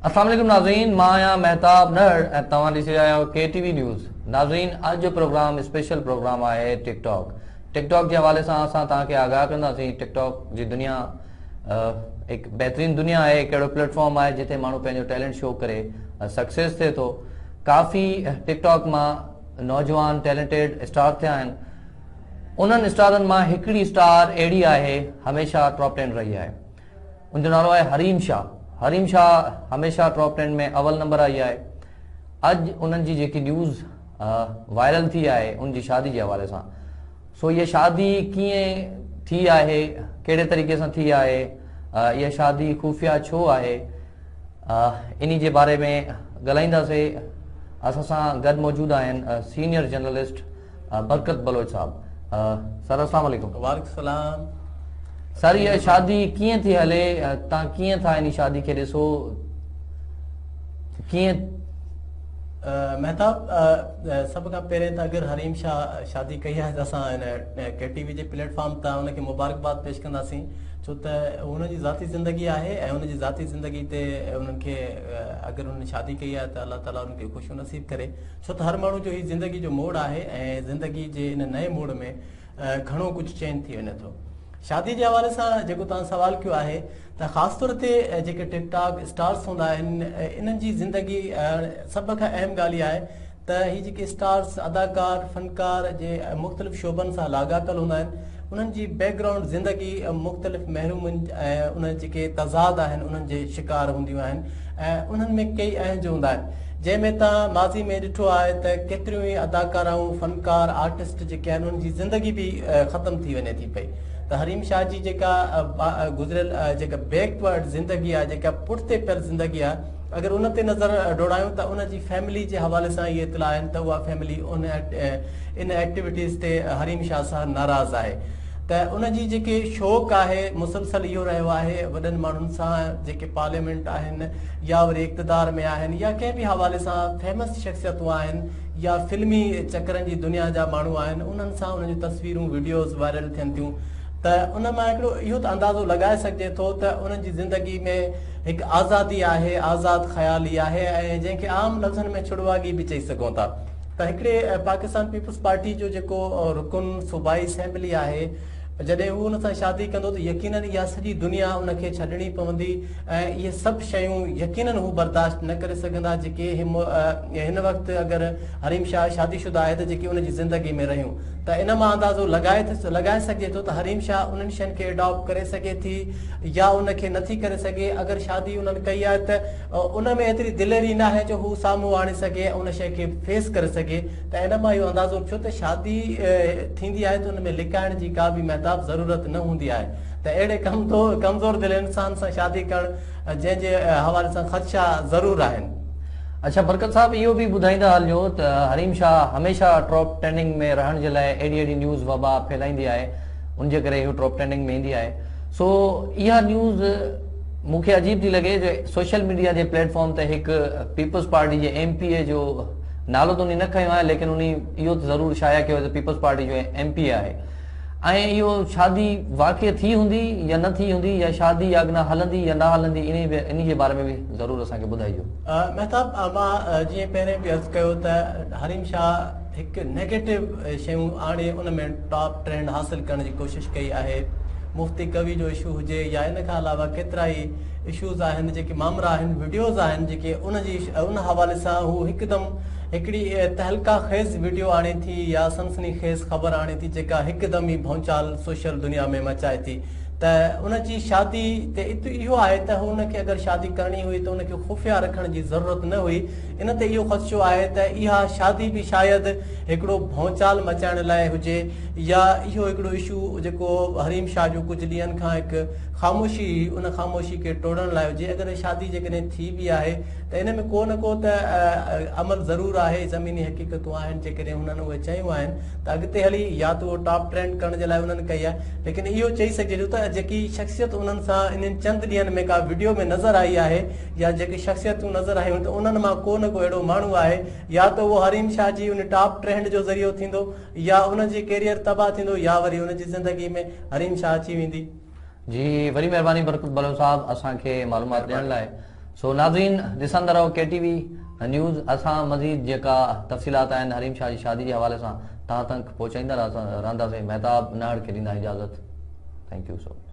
السلام عليڪم ناظرين، مان آهيان مهتاب نهڙ ۽ توهان ڏسي رهيا آهيو ڪي ٽي وي نيوز. ناظرين، اڄ جو پروگرام اسپيشل پروگرام آهي ٽڪ ٽاڪ. ٽڪ ٽاڪ جي حوالي سان اسان توهان کي آگاهه ڪنداسين. ٽڪ ٽاڪ جي دنيا هڪ بهترين دنيا آهي، هڪ اهڙو پليٽ فارم آهي جتي ماڻهو پنهنجو ٽيلنٽ شو ڪري سڪسيس ٿئي ٿو. ڪافي ٽڪ ٽاڪ مان نوجوان ٽيلنٽيڊ اسٽار ٿيا آهن. انهن اسٽارن مان هڪڙي اسٽار اهڙي آهي هميشه ٽاپ ٽين رهي آهي، ان جو نالو آهي حريم شاهه. حريم شاهه هميشه ٽاپ ٽين ۾ اول نمبر آئي آهي. اڄ انهن جي جيڪي نيوز وائرل ٿي آهي ان جي شادي جي حوالي سان، سو هيء شادي ڪيئن ٿي آهي، ڪهڙي طريقي سان ٿي آهي، اها شادي خفيه ڇو آهي، انهي جي باري ۾ ڳالهائينداسين. اسان سان گڏ موجود آهن سينيئر جرنلسٽ برڪت بلوچ صاحب. سر السلام عليڪم. وعليڪم السلام. سر هيء شادي ڪيئن ٿي هلي، تان ڪيئن ٿا انهي شادي کي ڏسو، ڪيئن؟ مهتاب، سڀ کان پهرين ته اگر حريم شاهه شادي ڪئي آهي ته اسان هن ڪي ٽي وي جي پليٽ فارم تان ان کي مبارڪباد پيش ڪنداسين، ڇو ته هن جي ذاتي زندگي آهي ۽ هن جي ذاتي زندگي تي انهن کي اگر هنن شادي ڪئي آهي ته الله تعالي انهن کي خوشيون نصيب ڪري، ڇو ته هر ماڻهو جو هي زندگي جو موڙ آهي ۽ زندگي جي ان نئين موڙ ۾ گهڻو ڪجهه چينج ٿي وڃي ٿو. شادي جي حوالي سان جيڪو توهان سوال ڪيو آهي ته خاص طور تي جيڪي ٽڪ ٽاڪ اسٽارس هوندا آهن انهن جي زندگي سڀ کان اهم ڳالهه اها آهي ته هي جيڪي اسٽارس، اداڪار، فنڪار جي مختلف شعبن سان لاڳاپيل هوندا آهن انهن جي بيڪ گرائونڊ زندگي مختلف محرومين ۽ انهن جيڪي تضاد آهن انهن جي شڪار هونديون آهن ۽ انهن ۾ ڪيئي اهنج هوندا آهن جنهن ۾ توهان ماضي ۾ ڏٺو آهي ته ڪيتريون ئي اداڪارائون، فنڪار، آرٽسٽ جيڪي آهن انهن جي زندگي به ختم ٿي وڃي ٿي پئي ته حريم شاهه جي جيڪا گذريل جيڪا بيڪ ورڊ زندگي آهي، جيڪا پٺتي پيل زندگي آهي، اگر ان تي نظر ڊوڙايون ته ان جي فيملي جي حوالي سان اهي اطلاع آهن ته اها فيملي ان ان ايڪٽيوٽيز تي حريم شاهه سان ناراض آهي ته ان جي جيڪي شوق آهي مسلسل اهو رهيو آهي وڏن ماڻهن سان جيڪي پارليامينٽ آهن يا وري اقتدار ۾ آهن يا ڪنهن به حوالي سان فيمس شخصيتون آهن يا فلمي چڪرن جي دنيا جا ماڻهو آهن انهن سان انهن جون تصويرون وڊيوز وائرل ٿين ٿيون ته ان مان هڪڙو اهو ته اندازو لڳائي سگهجي ٿو ته انهن جي زندگي ۾ هڪ آزادي آهي، آزاد خيالي آهي ۽ جنهن کي عام لفظن ۾ ڇڙواڳي به چئي سگهون ٿا ته هڪڙي پاڪستان پيپلز پارٽي جو جيڪو رڪن صوبائي اسيمبلي آهي جڏهن هو ان سان شادي ڪندو ته يقينن اها سڄي دنيا ان کي ڇڏڻي پوندي ۽ اهي سڀ شيون يقينن هو برداشت نه ڪري سگهندا جيڪي هن وقت اگر حريم شاهه شادي شده آهي ته جيڪي ان جي زندگي ۾ رهيون ته ان مان اندازو لڳائي لڳائي سگهجي ٿو ته حريم شاهه انهن شين کي اڊاپٽ ڪري سگهي ٿي يا ان کي نٿي ڪري سگهي. اگر شادي انهن ڪئي آهي ته ان ۾ ايتري دليري ناهي جو هو سامهون آڻي سگهي ۽ ان شيء کي فيس ڪري سگهي ته ان مان اهو اندازو ٿيو ته شادي ٿيندي آهي ته ان ۾ لڪائڻ جي ڪا به مهتاب ضرورت نه هوندي آهي ته اهڙي ڪمزور دل انسان سان شادي ڪرڻ جنهن جي حوالي سان خدشا ضرور آهن. اڇا برڪت صاحب اهو به ٻڌائيندا هلجو ته حريم شاهه هميشه ٽاپ ٽرينڊنگ ۾ رهڻ جي لاء اهڙي اهڙي نيوز وبا ڦهلائيندي آهي ان جي ڪري هو ٽاپ ٽرينڊنگ ۾ ايندي آهي سو اها نيوز مون کي عجيب ٿي لڳي جو سوشل ميڊيا جي پليٽ فارم تي هڪ پيپلز پارٽي جي ايم پي اي جو نالو ته انهي نه کنيو آهي ليڪن انهي اهو ته ضرور شايع ڪيو آهي ته پيپلز پارٽي جو ايم پي اي آهي ۽ اهو شادي واقعي ٿي هوندي يا نه ٿي هوندي يا شادي اڳنا هلندي يا نه هلندي انهي جي باري ۾ به ضرور اسان کي ٻڌائجو. مهتاب مان جيئن پهرين به عرض ڪيو ته حريم شاهه هڪ نيگيٽو شيون آڻي ان ۾ ٽاپ ٽرينڊ حاصل ڪرڻ جي ڪوشش ڪئي آهي. مفتي قوي جو اشو هجي يا ان کان علاوه ڪيترائي اشوز آهن جيڪي مامرا آهن وڊيوز آهن جيڪي ان جي ان حوالي سان هو هڪدم هڪڙي تهلڪه خيز وڊيو آڻي ٿي يا سنسني خيز خبر آڻي ٿي جيڪا هڪدم ئي ڀونچال سوشل دنيا ۾ مچائي ٿي ته ان جي شادي تي اهو آهي ته هن کي اگر شادي ڪرڻي هئي ته ان کي خفيه رکڻ جي ضرورت نه هئي. ان تي اهو خدشو آهي ته اها شادي به شايد هڪڙو ڀونچال مچائڻ لاء هجي يا اهو هڪڙو اشو جيڪو حريم شاهه جو ڪجهه ڏينهن کان هڪ خاموشي هئي ان خاموشي کي ٽوڙڻ لاء هجي. اگر شادي جيڪڏهن ٿي به آهي ته ان ۾ ڪو نه ڪو ته عمل ضرور آهي، زميني حقيقتون آهن، جيڪڏهن هنن اهي چيون آهن ته اڳتي هلي يا ته اهو ٽاپ ٽرينڊ ڪرڻ جي لاء انهن ڪئي آهي ليڪن اهو چئي سگهجي ٿو ته جيڪي شخصيت انهن سان انهن چند ڏينهن ۾ ڪا وڊيو ۾ نظر آئي آهي يا جيڪي شخصيتون نظر آيون ته انهن مان ڪو نه ڪو اهڙو ماڻهو آهي يا ته اهو حريم شاهه جي ان ٽاپ ٽرينڊ جو ذريعو ٿيندو يا ان جي ڪيريئر تباهه ٿيندو يا وري ان جي زندگي ۾ حريم شاهه اچي ويندي. جي وڏي مهرباني برڪت بلوچ صاحب اسان کي معلومات ڏيڻ لاء. سو ناظرين ڏسندا رهو ڪي ٽي وي نيوز اسان مزيد جيڪا تفصيلات آهن حريم شاهه جي شادي جي حوالي سان توهان تڪ پهچائيندا رهنداسين مهتاب نهڙ کي ڏيندا اجازت thank you so.